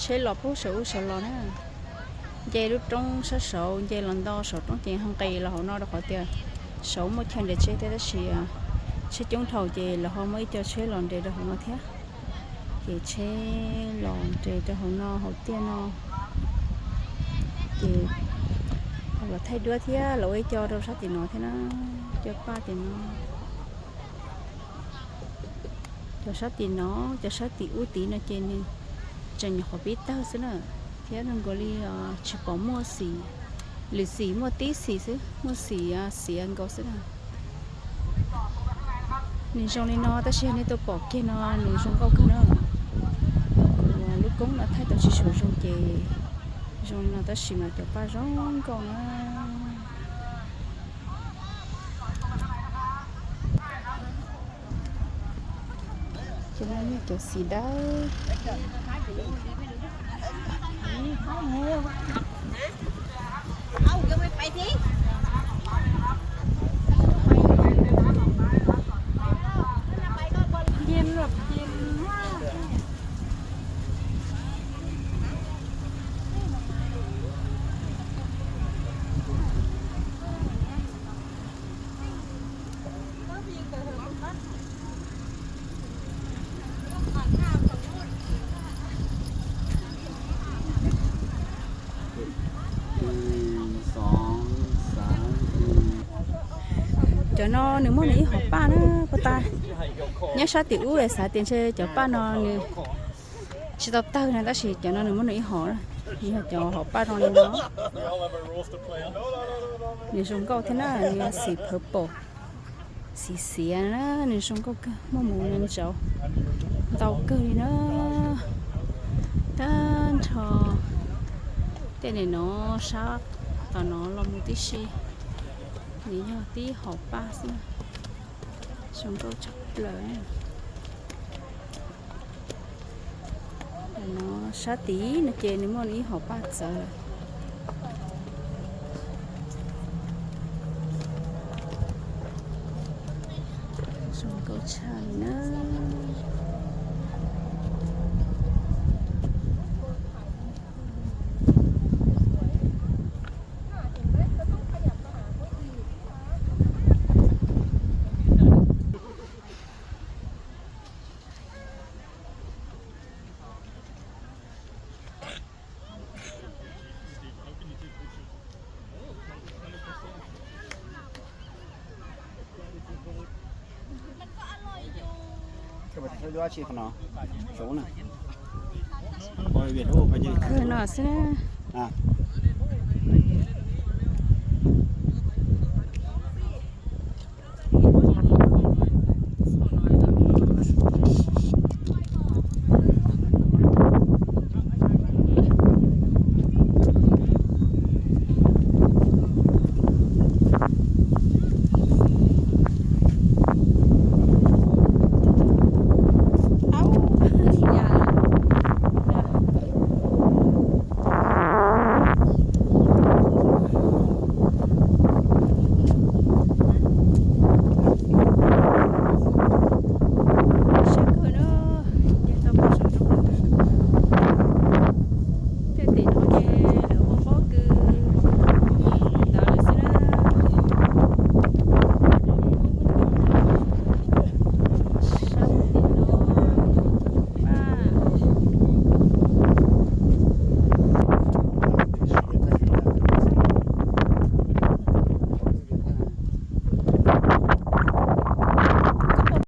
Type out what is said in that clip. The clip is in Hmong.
Tsheb los puag saum ub saud los na, nce lub roob sab saud nce los nto saum roob ces nqis los hauv no rau qhov tias saud muaj chaw nres tsheb thiab tab sis tsheb coob dhau ces lawv ho muaj ib co tsheb los nres rau hauv no thiab. Ces tsheb los nres rau hauv no hauv tiaj no ces los thaij duab thiab los ua ib co rau sab tim no thiab na, cov paj tim no. Cov sab tim no, cov sab tim ub tid no ces nws tseem nyuam qhuav pib tawg xwb na, thiab zoo nkaus li tsis pom muaj xim, lwm xim muaj tib xim xwb, muaj xim xiav nkaus xwb na. Nws zoo li no tab sis yog nej tuaj pom kiag no nws zoo nkauj kawg na. Kuv lub koob no thaij tau tsis tshua zoo ces zoo li no tab sis mas cov paj zoo nkauj na. Cov no yog cov xim dawb. Cov no nws muaj nws ib hom paj na, puag ta nyob sab tim ub es xav tias ntshe cov paj no nws tsis tau tawg na tab sis cov no nws muaj nws ib hom, nws yog cov hom paj zoo li no. Nws zoo nkauj thiab na, nws yog xim purple, xim xiav na, nws zoo nkauj kawg, muaj mus ntsaud ntau kawg li na. Tag nrho tej nim no sab tom no los mus tib si, nws yog tib hom paj xwb, zoo nkauj tshaj plaws. No sab tid no ces nws muaj ib hom paj txawv. Zoo nkauj tshaj li na. Kawg no xwb na.